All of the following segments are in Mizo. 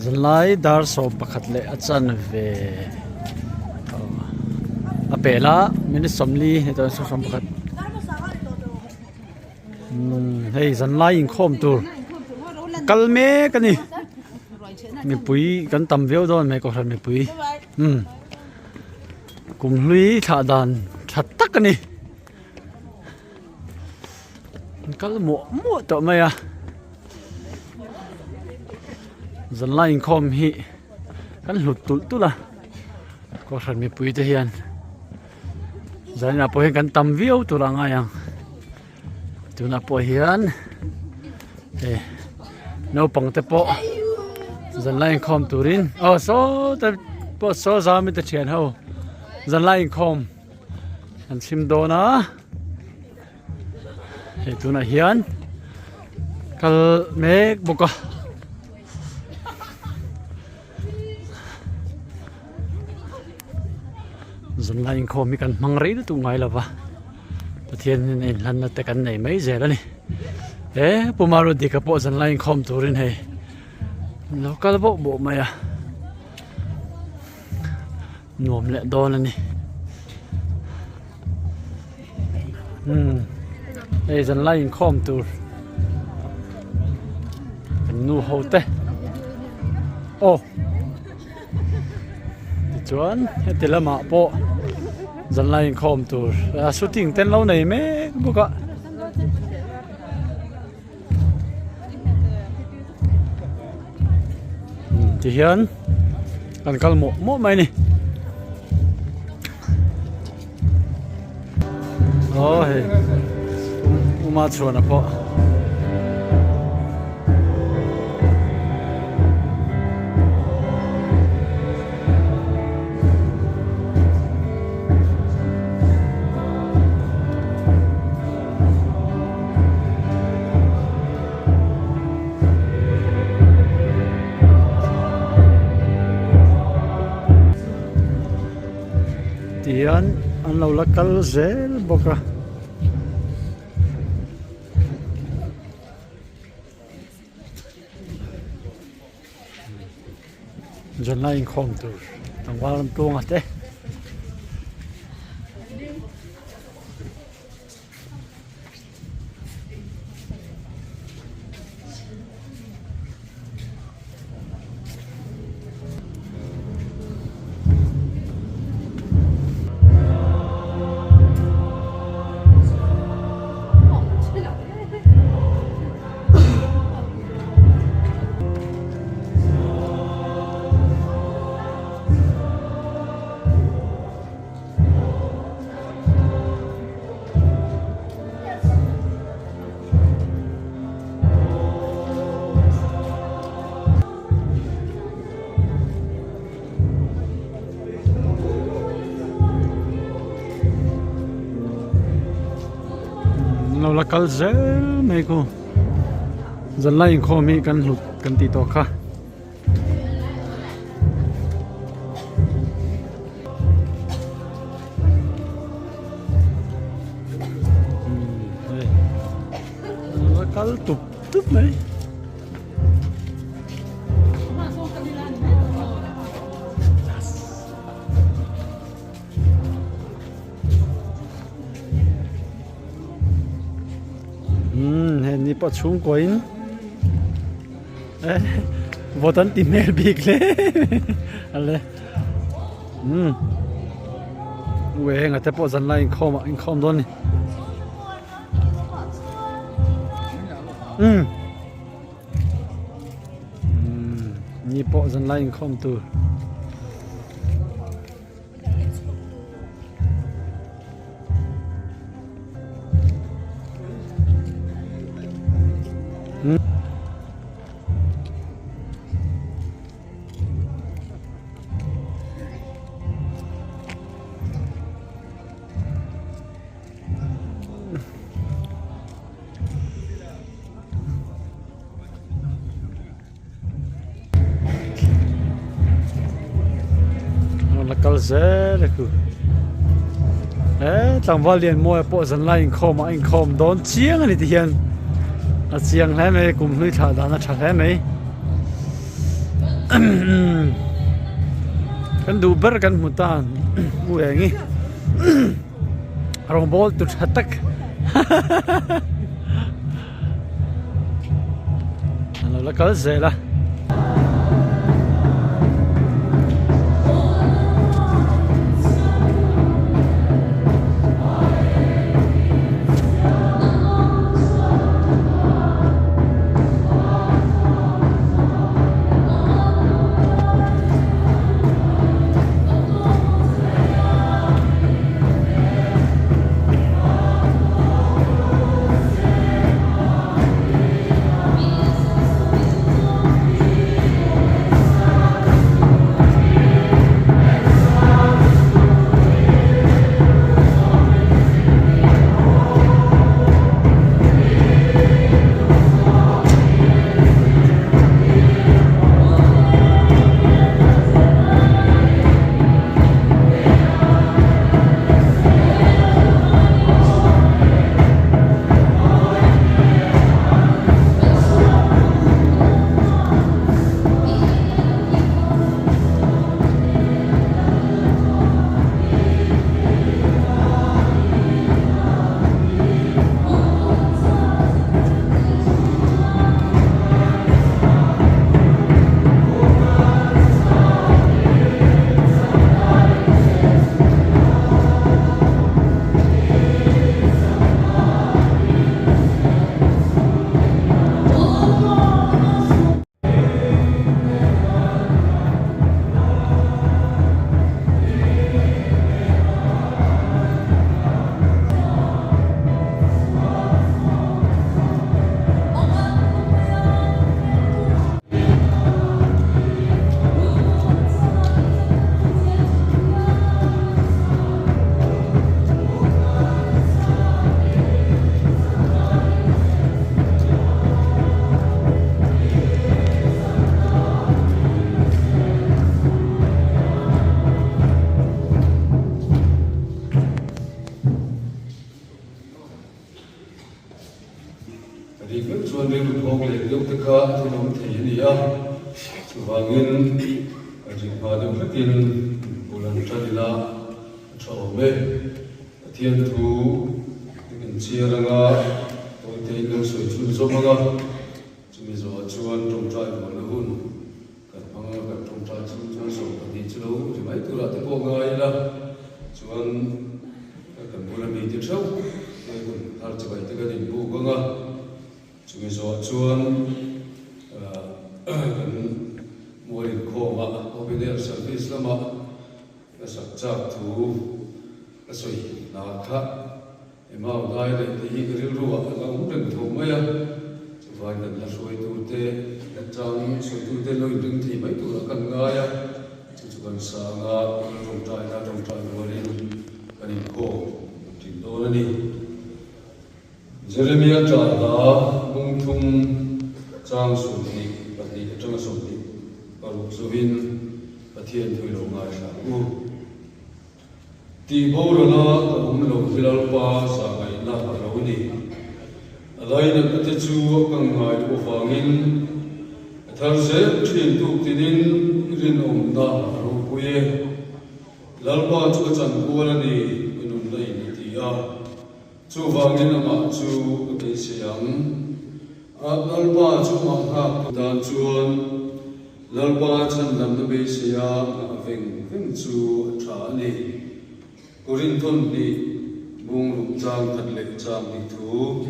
Zanlai dar 11 leh a chanve a pel a minute 40 ni tawh 11 umm hei zanlai inkhawm tur kal mek a ni mipui kan tam viau dawn mai kohhran mipui umm kum hlui thlah dan tha tak a ni. An kal muah muah tawh mai a zanlai inkhawm hi kan hlut tulh tulh a kohhran mipui te hian zaninah pawh hian kan tam viau tur a ngai ang tunah pawh hian hei naupang te pawh zanlai inkhawm turin aw saw te pawh saw zami te thian ho zanlai inkhawm. An chhim dawn a hei tunah hian kal mek bawk a zanlai inkhawm hi kan hmang rei lutuk ngai lo va Pathian in a inhlanna te kan nei mai zel a ni he Pu Marudika pawh zanlai inkhawm turin hei lo kal bawk bawk mai a. Nuam leh dawn a ni. Umm hei zanlai inkhawm tur kan nu ho te aw tichuan heti lamah pawh zanlai inkhawm tur a shooting te an lo nei mek bawk a. Tihian kan kal mawh mawh mai a ni aw hei uma chhuana pawh. Tihian an lo la kal zel bawk a. Zanlai inkhawm tur tlangval an tuang a te. Lo la kal zel mai khu zanlai inkhawm hi kan hlut kan tih tawh kha. Kal tup tup mai. Umm hei ni pawh chhungkaw in eh vawt an ti hmel bik hle ale umm ue heng ate pawh zanlai inkhawm ah inkhawm dawn a ni umm umm ni pawh zanlai inkhawm tur. La kal zel a ku he tlangval lian mawi pawh zanlai inkhawm ah a inkhawm dawn chiang a ni ti hian. A chiang hle mai kum hlui thlah dan a tha hle mai kan duh ber kan hmu ta u eng hi rawngbawl tu tha tak an lo la kal zel a. Ka dik meuh chuan rilru phawk leh deuh te kha thil awm thei a ni a, chuvangin ka dik hma deuh hlekin bul an tan ila a tha awm e. Pathian thu kan chhiar anga tawitein kan sawi chhun zawm anga, chumi zawhah chuan tawngtai buaina hun kan hmang anga kan tawngtai chhung chuan 12 chu lo ri mai turah te pawh ngai ila chuan kan bula mite theuh te hun thar chibai te kan inbuk anga, chumi zawhah chuan kan mual inkhawmah open air service lamah Ka sak chak thu ka sawi hna kha Emau dai leh tih hi ka rilru ah a la awm reng tho mai a, chuvangin kan hla hruaitute kan chang sawitute lo inring thei mai turah kan ngai a, chu chu kan sang a, kan tawngtaina tawngtai rualin kan inkhawm thin dawn a ni. Jeremia ṭah hla hmung thum chang 22 aṭanga 26 zovin Pathian thui lo ngaithla ang u. Tih borala ka awm lo hi Lalpa zahngaihna a lo ni. A lainatna te chu a kang ngai loh avangin a thar zel ṭhin tuk tinin rinawmna a ropui e. Lalpa chu a chankual a ni, ka nunna in a ti a. Chuvangin amah chu ka beisei ang. A Lalpa chu amah nghak tu tan chuan Lalpa chhandamna beiseia nghah veng veng chu a tha a ni. Korinthon hnih bungruk chang khat leh chang hnih thu.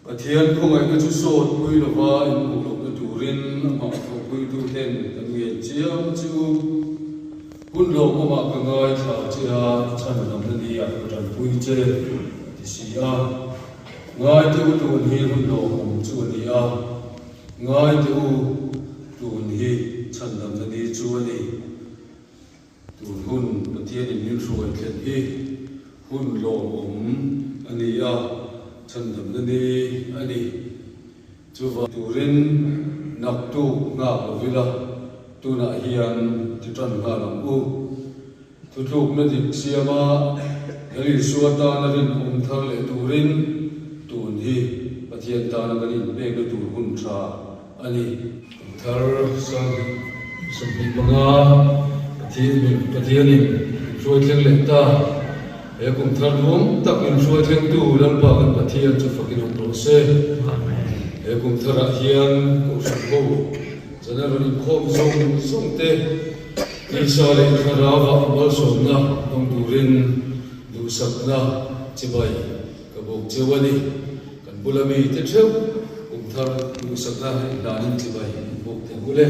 Pathian khawngaihna chu sawt pui lova inhmuh lohna turin amah thawhpuitu ten kan ngen chiam che u. Hun lawmawmah ka ngaithla che a, chhanlamna ni ah ka tanpui che, a ti si a. Ngaite u tun hi hun lawmawm chu a ni a, ngaite u tun hi chhandamna ni chu a ni. Tun hun Pathianin min hruai thlen hi hun lawmawm a ni a, chhandamna ni a ni. Chuvang turin naktuk nghak lo ila, tunah hian ti tan nghal ang u. Thutlukna dik siama Lal Isua tana rinawm thar leh turin tun hi Pathian. Pathian tana kan inpekna tur hun tha a ni. Kum thar 2025 Pathian Pathianin min hruai thleng leh ta. He kum thar duang tak min hruai thlengtu Lalpa kan Pathian chu fakin awm rawh se. He kum tharah hian Kohhran ho General inkhawm zawng zawng te tisa leh thlarauah malsawmna dawng turin duhsakna chibai Ka bawk cheu a ni. Kan bula mi te theuh kum thar duhsakna inhlanin chibai in bawk thei ang u le.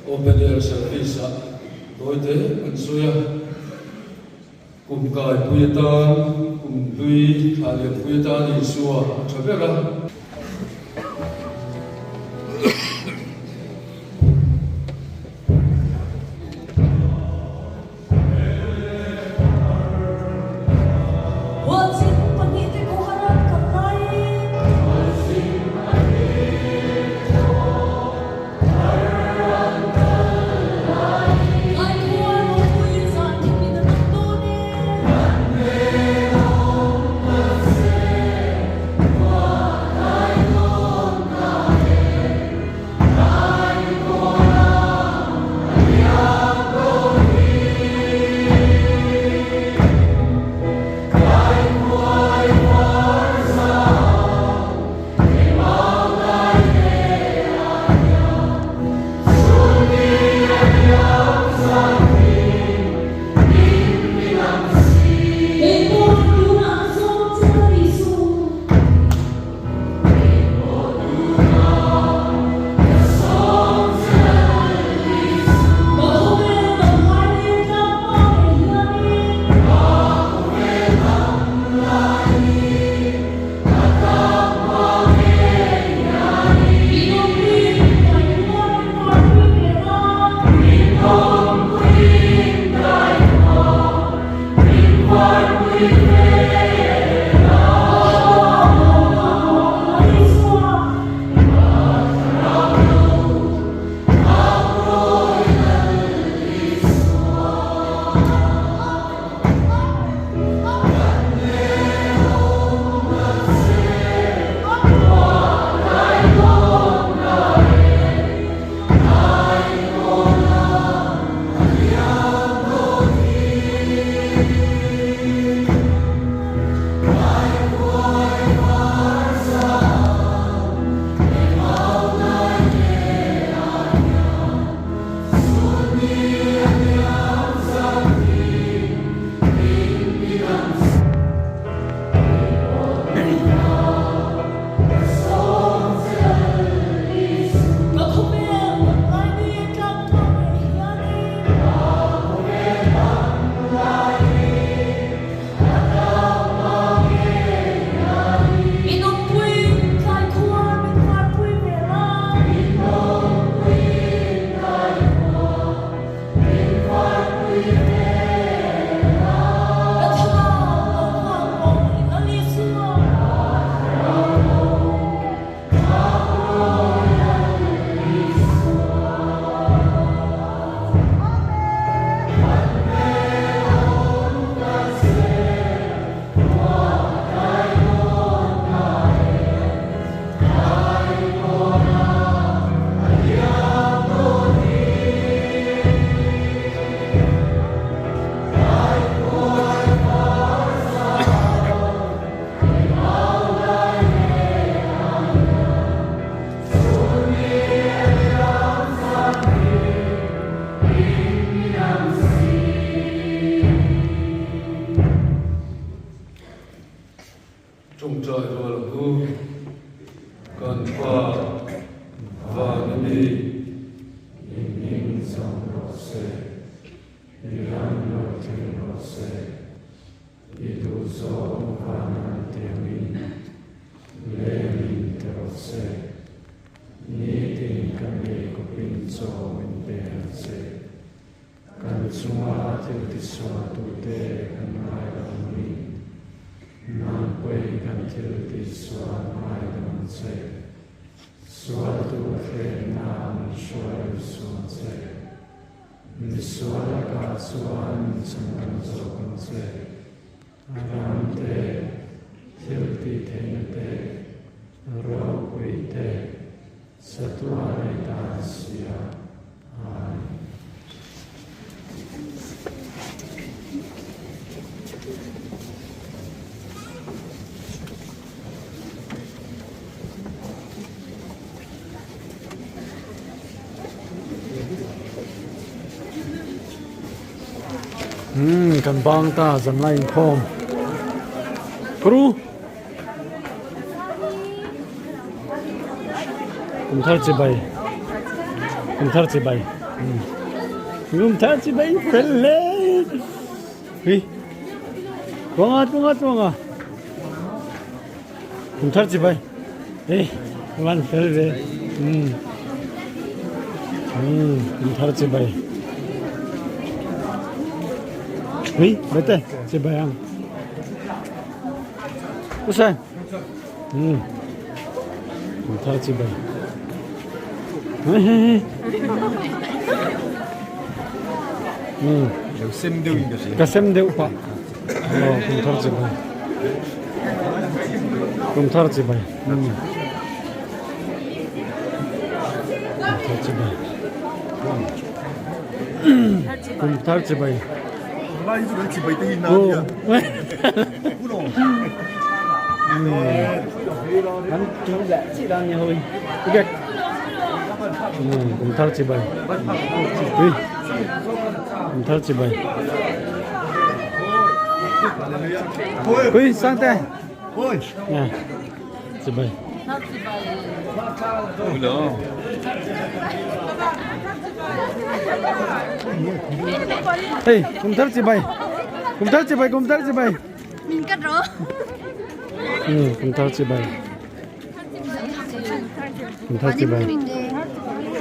Open Air Service ah tawite an sawi a, kum kaipui atan, kum hlui thla lianpui atan Isua a tha ber a. I ram lo thleng rawh se, i duhzawng vana tiangin lengin ti rawh se. Nitin kan ei kawpin chaw min pe ang che. Kan chunga thil tisualtute kan ngai lo angin, nang pawhin kan thil tisual ngai lo ang che. Sualtu hrenna min hruai sual che. Misual lakah chuan min chhandam zawk ang che. A ram te, thil tih theihna te, ropui te, chatuan ei tan si a. Amen. Umm kan bang ta zan la inkhawm kru kum thar chi bai kum thar chi bai kum thar chi bai fel hle hi tuanga tuanga tuanga Kum thar chi bai. Ei, van fel ve. Um. Um, kum thar chi bai. Ui, bete, chi bai ang. Usan. Um. Kum thar chi bai. Hei hei hei. Um. Lo sem deuh in ka hria. Ka sem deuh pah. Aw kum thar chi bai. Kum thar chi bai. Kum thar chi bai. Kum thar chi bai. Lai chu kan chi bai te hi na nia. Kan tu leh chi dan ni hoi. Ok. Kum thar chi bai. Ui. Kum thar chi bai. Ui sang te. Nè. Chi bai. Hey, kum thar chi bai. Kum thar chi bai, kum thar chi bai. Min cắt rồi. Ừ, kum thar chi bai. Kum thar chi bai.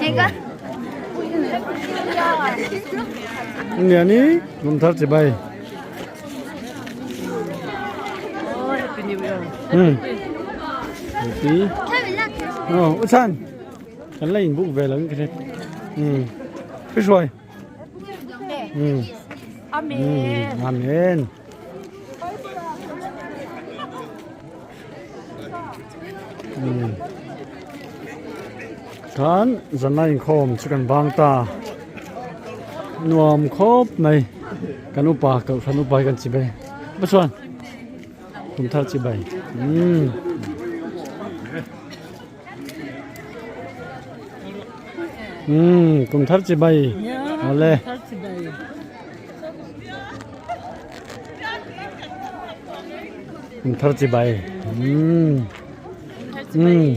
Hega. Nè ni, kum thar chi bai. Ừ. Happy. Ờ, Uchan. Kan la inbuk ve lo in ka hre. Ừ. Cái rồi. Ừ. Amen. Ừ, amen. Ừ. Khan zanna inkhawm chu kan bang ta. Nuam khawp mai. Kan upa kohhran upa hi kan chi bai. Apa chuan? Kum thar chi bai. Umm. Umm kum thar chi bai. Awle. Kum thar chi bai. Umm. Umm.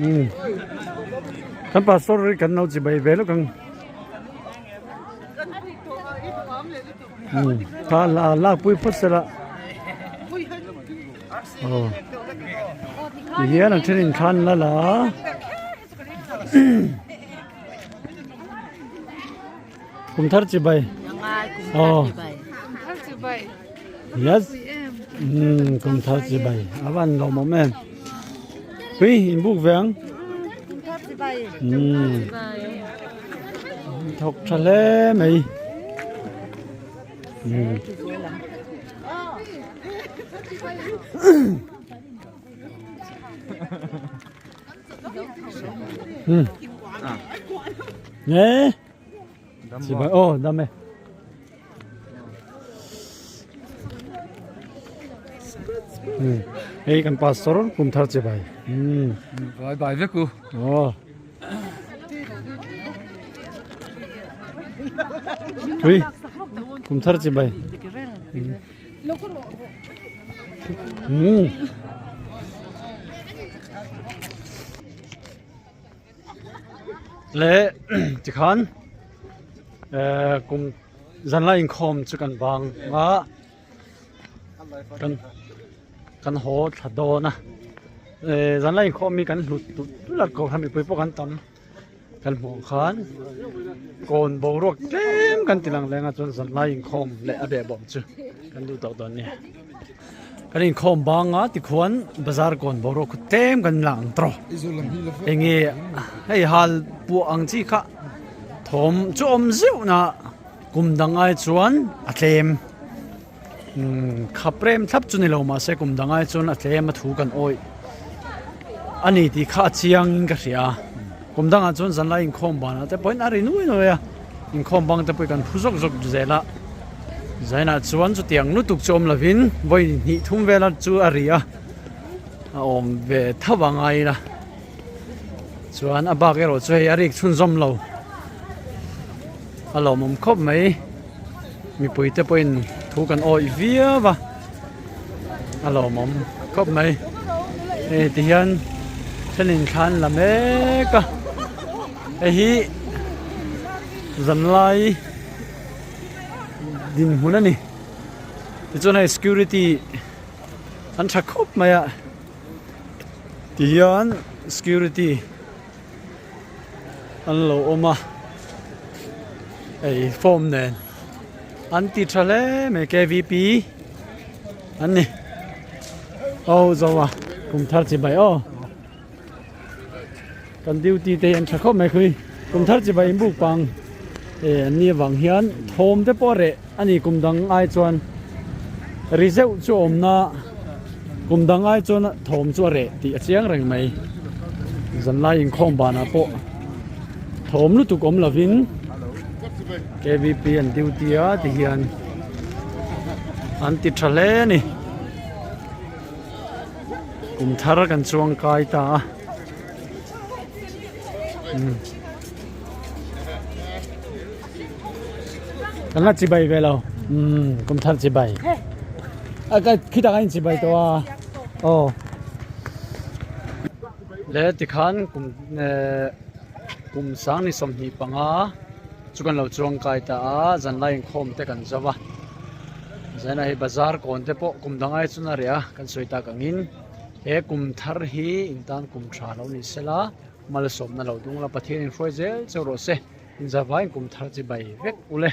Umm. Kan pastor hi kan lo chi bai ve lawk ang. Kha la lak pui phawt se la. Aw. Ti hian an then in thlan la la. Kum thar chi bai. Aw. Yes. Umm kum thar chi bai. A van lawm awm em. Pui in buk ve ang. Umm. Thawk tha hle mai. Umm. Umm. Nge. Chi bai oh dam e. Umm. Hei kan pastor kum thar chi bai. Umm. Bai bai vek u. Oh. Ui. Kum thar chi bai. Umm. Leh tikhan eh kum zanlai inkhawm chu kan bang a kan kan haw thla dawn a eh zanlai inkhawm hi kan hlut tulh tulh a kohhran mipui pawh kan tam kan hmuh ang khan kawn boruak tlem kan ti lang leng a chuan zanlai inkhawm leh a behbawm chu kan duh tawh dawn a ni kan inkhawm bang a tikhuan bazar kawn boruak khu tlem kan la ang tawh enge hei hal puah ang chi kha thawm chu awm zeuh na kum dang ai chuan a tlem. Umm khap rem thlap chu ni lo mahse kum dang ai chuan a tlem a thu kan awih a ni tih kha a chiang in ka hria kum dangah chuan zanlai inkhawm banah te pawhin a ri nuai nuai a inkhawm bang te pawh kan phu zawk zawk zel a zainah chuan chutiang lutuk chu awm lovin vawi hnih thum vela chu a ri a a awm ve tho a ngai ila chuan a bak erawh chu hei a rik chhunzawm lo a lawmawm khawp mai. Mipui te pawhin thu kan awih viau a a lawmawm khawp mai hei ti hian thenin thla an la mek a hei hi zanlai dinhmun a ni tichuan hei security an tha khawp mai a ti hian security. An lo awm a hei form nen an ti tha hle mai kvp an ni aw zo a kum thar chi bai aw kan duty te hi an tha khawp mai khui kum thar chi bai in buk pang e an ni avang hian thawm te pawh a reh a ni kum dang ai chuan ri zeuh chu a awm na kum dang ai chuan thawm chu a reh tih a chiang reng mai zanlai inkhawm banah pawh thawm lutuk awm lovin kvp an duty a ti hian an ti tha hle a ni kum thar kan chuang kai ta a umm. Kan la chibai ve lo umm kum thar chibai a ka khitah khan in chibai tawh a aw le tikhan kum eh kum sang ni 25 chu kan lo chuang kai ta a zanlai inkhawm te kan zo a zainah hei bazar kawn te pawh kum dang ai chuan a reh a kan sawi tak angin he kum thar hi in tan kum tha lo ni sela malsawmna lo dung la Pathian in hruai zel cheu rawh se. Inzavaiin kum thar chi bai vek ule.